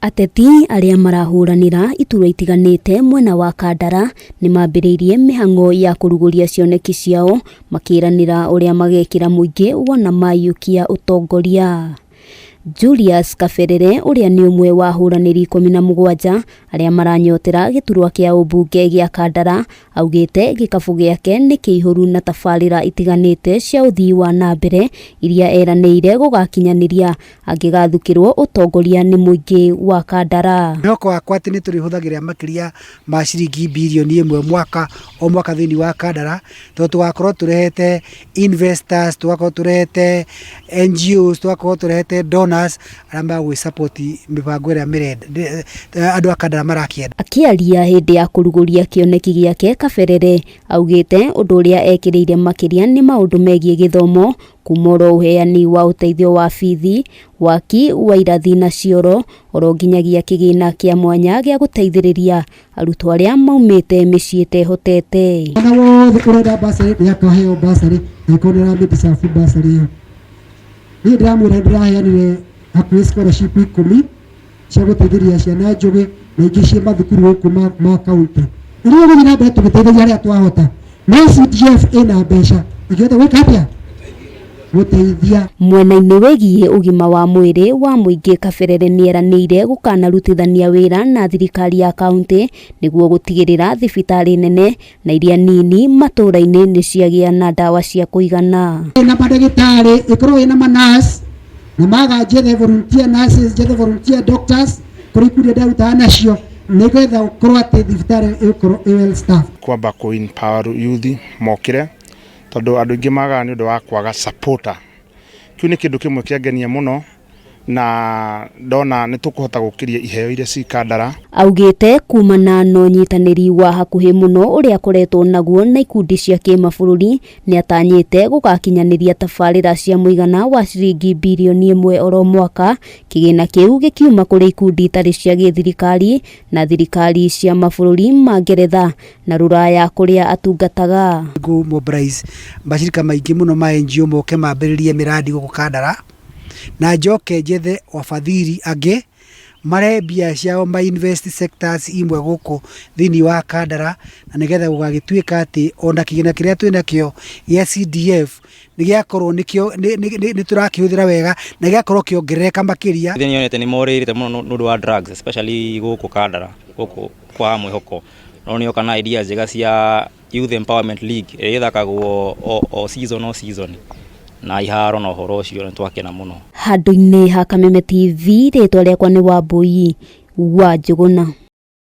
Ateti arĩa marahũranĩra iturwa itiganĩte mwena wa Kandara nĩmambĩrĩirie mĩhang'o ya kũrugũria cioneki ciao makĩranĩra ũrĩa magekĩra mũingĩ wona maiyũkia ũtongoria. Julius Kaberere ũrĩa nĩ ũmwe wa ahũranĩri 17 arĩa maranyotera gĩturwa kĩa ũmbunge gĩa Kandara augĩte gĩkabũ gĩake nĩ kĩihũru na tabarĩra itiganĩte cia ũthii wa na mbere iria eranĩire gũgakinyanĩria angĩgathukĩrwo ũtongoria nĩ mũingĩ wa Kandara. Mwĩhoko wakwa atĩ nĩ tũrĩhũthagĩra makĩria ma ciringi birioni ĩmwe mwaka o mwaka thĩinĩ wa Kandara, tondũ tũgakorwo tũrehete investors, tũgakorwo tũrehete NGOs, tũgakorwo tũrehete donors arĩa magwĩ support mĩbango ĩrĩa mĩrenda andũ a Kandara marakĩenda. Akĩaria hĩndĩ ya kũrugũria kĩoneki gĩake Kaberere augĩte ũndũ ũrĩa ekĩrĩire makĩria nĩ maũndũ megiĩ gĩthomo kuma oro ũheani wa ũteithio wa bithi, waki wa irathi na cioro oro nginyagia kĩgĩna kĩa mwanya gĩa gũteithĩrĩria arutwo arĩa maumĩte mĩciĩ ĩtehotete. Mwana wothe ũrenda bursary nĩ akaheo bursary angĩkorwo nĩ aramĩ deserve bursary ĩyo. Niĩ ndĩramwĩra ndĩraheanire hakuhĩ scholarship 10 cia gũteithĩrĩria ciana njũgĩ na ingĩ ciĩ mathukuru gũkũ ma kaunti. Na rĩu gũthiĩ na mbere tũgĩteithagia arĩa twahota. No CDF ĩna mbeca ingĩhota gwĩka atĩa? Gũteithia. Mwena-inĩ wĩgiĩ ũgima wa mwĩrĩ wa mũingĩ Kaberere nĩeranĩire gũkanarutithania wĩra na thirikari ya kaunti nĩguo gũtigĩrĩra thibitarĩ nene na iria nini matũũra-inĩ nĩ ciagĩa na ndawa cia kũigana. Ĩna mandagĩtarĩ, ĩkorwo ĩna manurse na maga njethe volunteer nurses, njethe volunteer doctors kũrĩ ikundi ndarutaga nacio nĩgetha gũkorwo atĩ thibitarĩ ĩgũkorwo ĩ well staffed. Kwamba kũ empower youth mokĩre tondũ andũ aingĩ magaga nĩ ũndũ wa kwaga supporter. Kĩu nĩ kĩndũ kĩmwe kĩangenia mũno na ndona nĩ tũkũhota gũkĩria iheo iria ci Kandara. Augĩte kumana na ũnyitanĩri wa hakuhĩ mũno ũrĩa akoretwo naguo na ikundi cia kĩmabũrũri nĩatanyĩte gũgakinyanĩria tabarĩra cia mũigana wa ciringi birioni 1 oro mwaka, kĩgĩna kĩu gĩkiuma kũrĩ ikundi itarĩ cia gĩthirikari na thirikari cia mabũrũri ma Ngeretha na Rũraya kũrĩa atungataga. Ngũ mobilize mashirika maingĩ mũno ma NGO moke mambĩrĩrie mĩradi gũkũ Kandara na njoke njethe wafadhili angĩ marehe mbia ciao ma invest sectors imwe gũkũ thĩinĩ wa Kandara na nĩgetha gũgagĩtuĩka atĩ ona kĩgĩna kĩrĩa twĩnakĩo gĩa CDF nĩ gĩakorwo nĩkĩo nĩ tũrakĩhũthĩra wega na gĩgakorwo kĩongerereka makĩria. Nĩ nyonete nĩ morĩrĩte mũno nĩ ũndũ wa drugs especially gũkũ Kandara gũkũ kwa mwĩhoko no nĩ oka na idea njega cia Youth Empowerment League ĩrĩa ĩthakagwo o season o season na iharo na ũhoro ũcio nĩ twakena mũno. Handũ-inĩ ha Kameme TV rĩtwa rĩakwa nĩ Wambui wa Njũgũna.